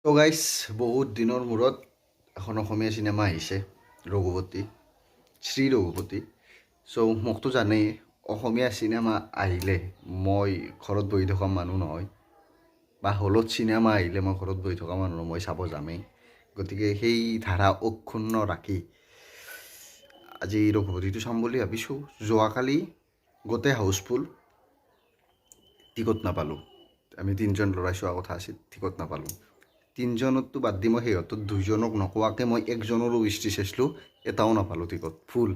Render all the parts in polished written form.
তো গাইছ, বহুত দিনৰ মূৰত এখন অসমীয়া চিনেমা আহিছে, ৰঘুপতি, শ্ৰী ৰঘুপতি। চ' মোকতো জানেই, অসমীয়া চিনেমা আহিলে মই ঘৰত বহি থকা মানুহ নহয়, বা হলত চিনেমা আহিলে মই ঘৰত বহি থকা মানুহ নহয়, মই চাব যামেই। গতিকে সেই ধাৰা অক্ষুণ্ণ ৰাখি আজি ৰঘুপতিটো চাম বুলি ভাবিছোঁ। যোৱাকালি গোটেই হাউচফুল, টিকট নাপালোঁ। আমি তিনিজন ল'ৰাই চোৱা কথা আছিল, টিকট নাপালোঁ। তিনিজনততো বাদ দি মই সিহঁতৰ দুজনক নোকোৱাকৈ মই একজনৰো উইষ্টি চাইছিলোঁ, এটাও নাপালোঁ টিকট, ফুল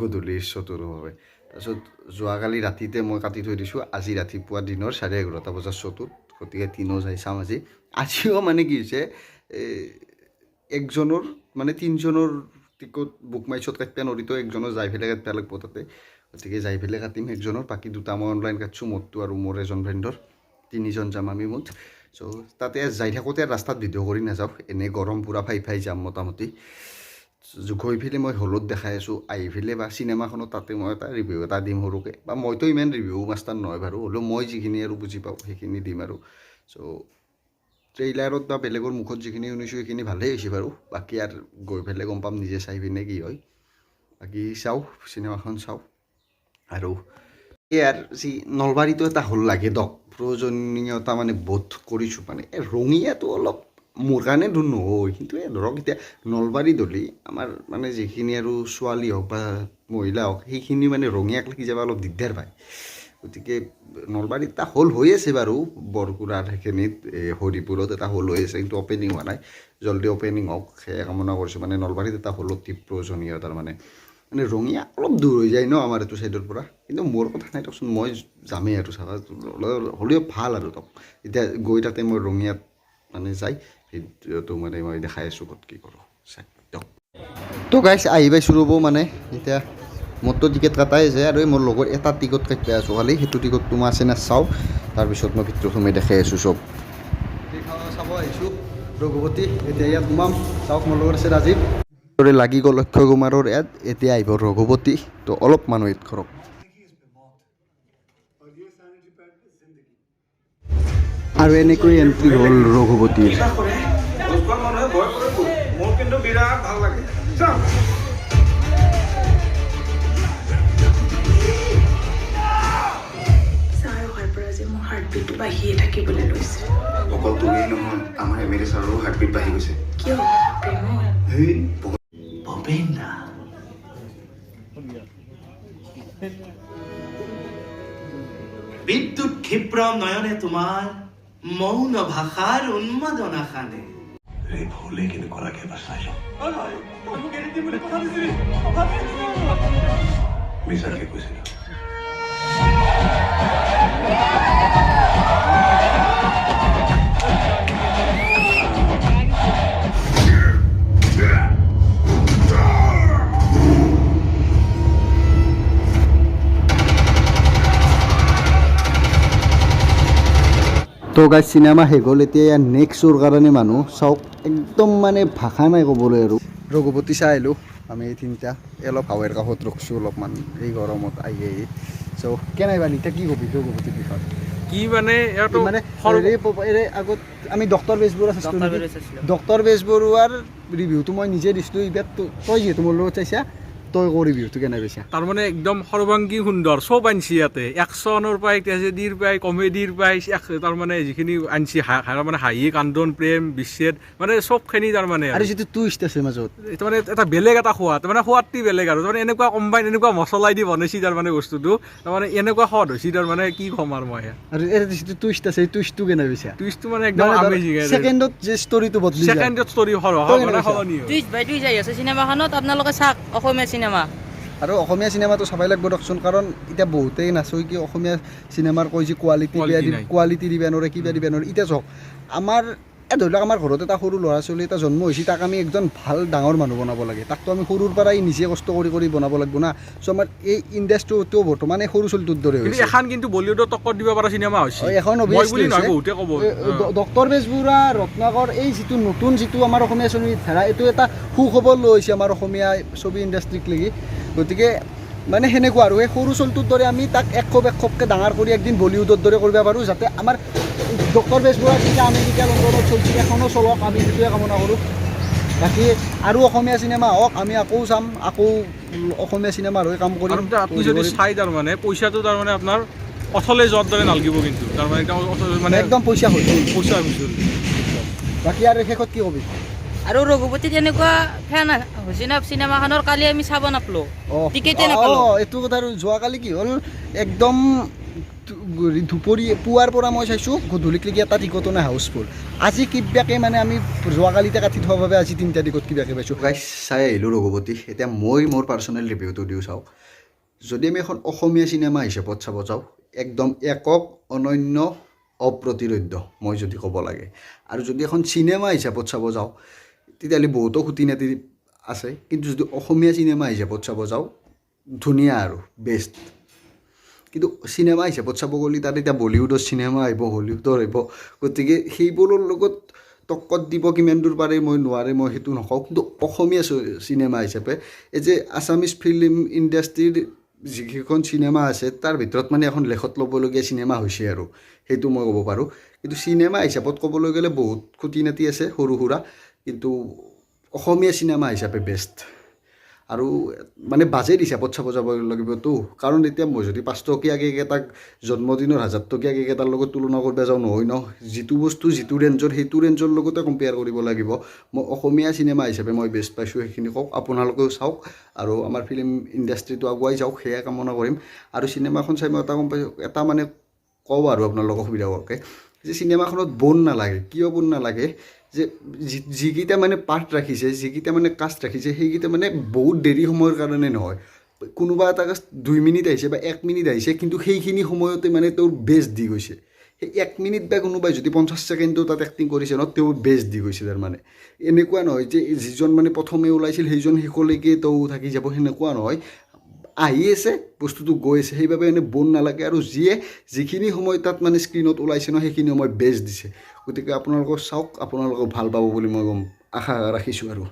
গধূলিৰ শ্ব'টোৰ বাবে। তাৰপিছত যোৱাকালি ৰাতিতে মই কাটি থৈ দিছোঁ, আজি ৰাতিপুৱা দিনৰ 11:30 বজাৰ শ্ব'টোত। গতিকে তিনিও যাই চাম আজি। আজিও মানে কি হৈছে, এই একজনৰ মানে তিনিজনৰ টিকট বুক মাই শ্ব'ত কাটিব নোৱাৰি, তো একজনৰ যাই পেলাই কাটিব লাগিব তাতে। গতিকে যাই পেলাই কাটিম একজনৰ, বাকী দুটা মই অনলাইন কাটিছোঁ, মোৰটো আৰু মোৰ এজন ফ্ৰেণ্ডৰ, তিনিজন যাম আমি মুঠ। চ' তাতে যাই থাকোঁতে ৰাস্তাত ভিডিঅ' কৰি নাযাওঁ, এনেই গৰম পূৰা ফাই ফাই যাম মোটামুটি। গৈ পেলাই মই হলত দেখাই আছোঁ, আহি পেলাই বা চিনেমাখনত তাতে মই এটা ৰিভিউ এটা দিম সৰুকৈ, বা মইতো ইমান ৰিভিউ মাষ্টাৰ নহয় বাৰু, হ'লেও মই যিখিনি আৰু বুজি পাওঁ সেইখিনি দিম আৰু। চ' ট্ৰেইলাৰত বা বেলেগৰ মুখত যিখিনি শুনিছোঁ সেইখিনি ভালেই হৈছে বাৰু, বাকী আৰু গৈ পেলাই গম পাম নিজে চাই পিনে কি হয়। বাকী চাওঁ, চিনেমাখন চাওঁ। আৰু ইয়াৰ যি নলবাৰীতো এটা হল লাগে দক, প্ৰয়োজনীয়তা মানে বোধ কৰিছোঁ। মানে এই ৰঙিয়াটো অলপ মোৰ কাৰণে দূৰ নহয়, কিন্তু এই ধৰক এতিয়া নলবাৰীত হ'লে আমাৰ মানে যিখিনি আৰু ছোৱালী হওক বা মহিলা হওক, সেইখিনি মানে ৰঙিয়াক লাগি যাব অলপ দিগদাৰ পায়। গতিকে নলবাৰীত এটা হল হৈ আছে বাৰু, বৰকুৰাৰ সেইখিনিত, এই হৰিপুৰত এটা হল হৈ আছে, কিন্তু অ'পেনিং হোৱা নাই। জলদি অ'পেনিং হওক সেয়া কামনা কৰিছোঁ। মানে নলবাৰীত এটা হল অতি প্ৰয়োজনীয়, তাৰমানে মানে ৰঙিয়া অলপ দূৰ হৈ যায় ন আমাৰ এইটো ছাইডৰ পৰা। কিন্তু মোৰ কথা নাই দিয়কচোন, মই যামেই আৰু চাবা হ'লেও ভাল আৰু তক এতিয়া গৈ তাতে মই ৰঙিয়াত মানে যাই ভিডিঅ'টো মানে মই দেখাই আছোঁ ক'ত কি কৰোঁ, চাই দিয়ক। তো গাইছ, আহি পাইছোঁ ৰ'ব, মানে এতিয়া মোৰতো টিকেট কটাই আছে আৰু এই মোৰ লগৰ এটা টিকট কাটি আছোঁ, খালি সেইটো টিকটটো মই আছে না চাওঁ, তাৰপিছত মই ভিতৰত সোমাই দেখাই আছোঁ চব। চাব আহিছোঁ ৰঘুপতি, এতিয়া ইয়াত সোমাম। চাওক, মোৰ লগত আছে ৰাজীৱ। লাগি গ'ল অক্ষয় কুমাৰৰ ইয়াত, এতিয়া আহিব ৰঘুপতি, তো অলপ মানুহ ৱেইট কৰক। আৰু এনেকৈ এণ্ট্ৰি হ'ল ৰঘুপতিৰ। মানুহে ভয় কৰে, মোৰ কিন্তু বিৰাট ভাল লাগে। ছাৰ অহাৰ পৰা যে মোৰ হাৰ্টবিটটো বাঢ়িয়ে থাকিবলৈ লৈছে। অকল তুমিয়েই নহয়, আমাৰ এম এল এ ছাৰৰো হাৰ্টবিট বাঢ়ি গৈছে। কিয়, প্ৰেমত? হেই। ভবেন দা। বিদ্যুৎ ক্ষিপ্ৰ নয়নে তোমাৰ মৌন ভাষাৰ উন্মাদনা খানে। ৰেপ হ'লে কেনেকুৱা লাগে এবাৰ চাই লওঁ। মিছাকে কৈছিলো। তো গাইজ, চিনেমা শেষ হ'ল, এতিয়া ইয়াৰ নেক্সট শ্ব'ৰ কাৰণে মানুহ চাওক, একদম মানে ভাষা নাই ক'বলৈ। আৰু ৰঘুপতি চাই আহিলোঁ আমি এই তিনিটা, এই অলপ হাৱেৰ কাষত ৰখছোঁ অলপমান এই গৰমত আহি আহি। চ' কেনে পালি, এতিয়া কি কবি ৰঘুপতিৰ বিষয়ে? কি মানে ইয়াতো মানে এৰে আগত আমি ডক্টৰ বেজবৰুৱা চাইছিলোঁ নেকি? ডক্টৰ বেজবৰুৱাৰ ৰিভিউটো মই নিজে দিছিলোঁ। এইবাৰ তই যিহেতু মোৰ লগত চাইছা, তই ক ৰিভিউটো কেনে পাইছা? তাৰমানে একদম সৰ্বাংগী সুন্দৰ চব আনছি ইয়াতে, একশ্যনৰ পাই, ট্ৰেজেডিৰ পাই, কমেডিৰ পাই, তাৰমানে যিখিনি আনছি মানে হাঁহি কান্দোন প্ৰেম বিচ্ছেদ মানে চবখিনি তাৰমানে। আৰু যিটো টুইষ্ট আছে মাজত, তাৰমানে এটা বেলেগ এটা সোৱাদ, মানে সোৱাদটো বেলেগ আৰু তাৰমানে এনেকুৱা কম্বাইন এনেকুৱা মছলাই দি বনাইছি তাৰমানে বস্তুটো, তাৰমানে এনেকুৱা সোৱাদ হৈছে তাৰমানে কি ক'ম আৰু মই। আৰু এই যিটো টুইষ্ট আছে, এই টুইষ্টটো কেনে পাইছা? টুইষ্টটো মানে একদম আমেজিং। ছেকেণ্ডত যে ষ্টৰিটো বদলি যায়। ছেকেণ্ডত ষ্টৰি তই কেনে মানে পাইছা? সলনি হয়। টুইষ্ট বাই টুইষ্ট আহি আছে চিনেমাখনত, আপোনালোকে চাওক অসমীয়া চিনেমা। আৰু অসমীয়া চিনেমাটো চাবই লাগিব দিয়কচোন, কাৰণ এতিয়া বহুতেই নাচৈ কি অসমীয়া চিনেমাৰ কয় যে কোৱালিটি বেয়া, Quality নাই। কোৱালিটি দিব নোৱাৰে, কিবা দিব নোৱাৰে। এতিয়া চাওক, আমাৰ এই ধৰি লওক আমাৰ ঘৰত এটা সৰু ল'ৰা ছোৱালী এটা জন্ম হৈছে, তাক আমি একজন ভাল ডাঙৰ মানুহ বনাব লাগে। তাকতো আমি সৰুৰ পৰাই নিজে কষ্ট কৰি কৰি বনাব লাগিব না। চ' আমাৰ এই ইণ্ডাষ্ট্ৰিটো বৰ্তমান এই সৰু ছোৱালীটোৰ দৰে কিন্তু হৈছে। এখন কিন্তু বলিউডত টক্কৰ দিব পৰা চিনেমা হৈছে। এখন মই obviously বুলি নহয়, হৈছে। বহুতে ক'ব। ডক্টৰ বেজবৰুৱা, ৰত্নাকৰ, এই যিটো নতুন যিটো আমাৰ অসমীয়া ছবিৰ ধাৰা, এইটো এটা সুখবৰ লৈ আহিছে আমাৰ অসমীয়া ছবি ইণ্ডাষ্ট্ৰীক লাগি। গতিকে মানে সেনেকুৱা আৰু সেই সৰু চলটোৰ দৰে আমি তাক এক খোপ এক খোপকৈ ডাঙৰ কৰি একদিন বলিউডৰ দৰে কৰিব পাৰোঁ, যাতে আমাৰ ডক্টৰ বেজবৰুৱা যেতিয়া আমেৰিকা লণ্ডনত চলছে এখনো চলক, আমি সেইটোৱে কামনা কৰোঁ। বাকী আৰু অসমীয়া চিনেমা হওক, আমি আকৌ চাম, আকৌ অসমীয়া চিনেমাৰ হৈ কাম কৰিম। আৰু আপুনি যদি চাই তাৰমানে পইচাটো তাৰমানে আপোনাৰ অথলে যোৱাৰ দৰে নালাগিব, কিন্তু তাৰমানে একদম মানে একদম পইচা হৈ গ'ল। পইচা গুচি। বাকী আৰু শেষত কি কবি? আৰু ৰঘুপতি তেনেকুৱা ফেন হৈছে না চিনেমাখনৰ, কালি আমি চাব নাপালো, টিকেটে নাপালো। এইটো কথা। আৰু যোৱাকালি কি হ'ল, একদম দুপৰীয়া পুৱাৰ পৰা মই চাইছোঁ, গধূলিকলৈকে এটা টিকটো নাই, হাউচফুল। আজি কিবাকে মানে আমি যোৱাকালিতে কাটি থোৱাৰ বাবে আজি 3টা টিকট কিবাকে পাইছোঁ। গাইছ, চাই আহিলোঁ ৰঘুপতি। এতিয়া মই মোৰ পাৰ্চনেল ৰিভিউটো দিওঁ, চাওক। যদি আমি এখন অসমীয়া চিনেমা হিচাপত চাব যাওঁ, একদম একক, অনন্য, অপ্ৰতিৰোধ্য মই যদি ক'ব লাগে। আৰু যদি এখন চিনেমা হিচাপত চাব যাওঁ, তেতিয়াহ'লে বহুতো খুটি নাটি আছে, কিন্তু যদি অসমীয়া চিনেমা হিচাপত চাব যাওঁ, ধুনীয়া আৰু বেষ্ট। কিন্তু চিনেমা হিচাপত চাব গ'লে তাত এতিয়া বলিউডৰ চিনেমা আহিব, হলিউডৰ আহিব, গতিকে সেইবোৰৰ লগত টক্কৰ দিব কিমান দূৰ পাৰে মই নোৱাৰে, মই সেইটো নকওঁ। কিন্তু অসমীয়া চিনেমা হিচাপে এই যে আছামিজ ফিল্ম ইণ্ডাষ্ট্ৰীৰ যিকেইখন চিনেমা আছে, তাৰ ভিতৰত মানে এখন লেখত ল'বলগীয়া চিনেমা হৈছে আৰু সেইটো মই ক'ব পাৰোঁ। কিন্তু চিনেমা হিচাপত ক'বলৈ গ'লে বহুত খুটি নাটি আছে সৰু সুৰা, কিন্তু অসমীয়া চিনেমা হিচাপে বেষ্ট। আৰু মানে বাজেট হিচাপত চাব যাব লাগিবতো, কাৰণ এতিয়া মই যদি 5 টকীয়া কেক এটাক জন্মদিনৰ 1000 টকীয়া কেক এটাৰ লগত তুলনা কৰিব যাওঁ, নহয় ন। যিটো বস্তু যিটো ৰেঞ্জৰ, সেইটো ৰেঞ্জৰ লগতে কম্পেয়াৰ কৰিব লাগিব। মই অসমীয়া চিনেমা হিচাপে মই বেষ্ট পাইছোঁ, সেইখিনি কওক। আপোনালোকেও চাওক আৰু আমাৰ ফিল্ম ইণ্ডাষ্ট্ৰিটো আগুৱাই যাওক, সেয়াই কামনা কৰিম। আৰু চিনেমাখন চাই মই এটা গম পাইছোঁ, এটা মানে কওঁ আৰু আপোনালোকক সুবিধা হোৱাকৈ যে চিনেমাখনত ব'ৰ নালাগে। কিয় ব'ৰ নালাগে যে যিকেইটা মানে পাৰ্ট ৰাখিছে, যিকেইটা মানে কাষ্ট ৰাখিছে, সেইকেইটা মানে বহুত দেৰি সময়ৰ কাৰণে নহয়। কোনোবা এটা কাষ্ট 2 মিনিট আহিছে বা 1 মিনিট আহিছে, কিন্তু সেইখিনি সময়তে মানে তেওঁৰ বেষ্ট দি গৈছে। সেই 1 মিনিট বা কোনোবাই যদি 50 ছেকেণ্ডো তাত এক্টিং কৰিছে ন, তেওঁ বেষ্ট দি গৈছে। তাৰমানে এনেকুৱা নহয় যে যিজন মানে প্ৰথমে ওলাইছিল সেইজন শেষলৈকে তেওঁ থাকি যাব, সেনেকুৱা নহয়। আহি আছে বস্তুটো, গৈ আছে, সেইবাবে মানে ব'ৰ নালাগে। আৰু যিয়ে যিখিনি সময় তাত মানে স্ক্ৰীণত ওলাইছে ন, সেইখিনি সময় বেষ্ট দিছে। গতিকে আপোনালোকক চাওক, আপোনালোকক ভাল পাব বুলি মই গম আশা ৰাখিছোঁ আৰু।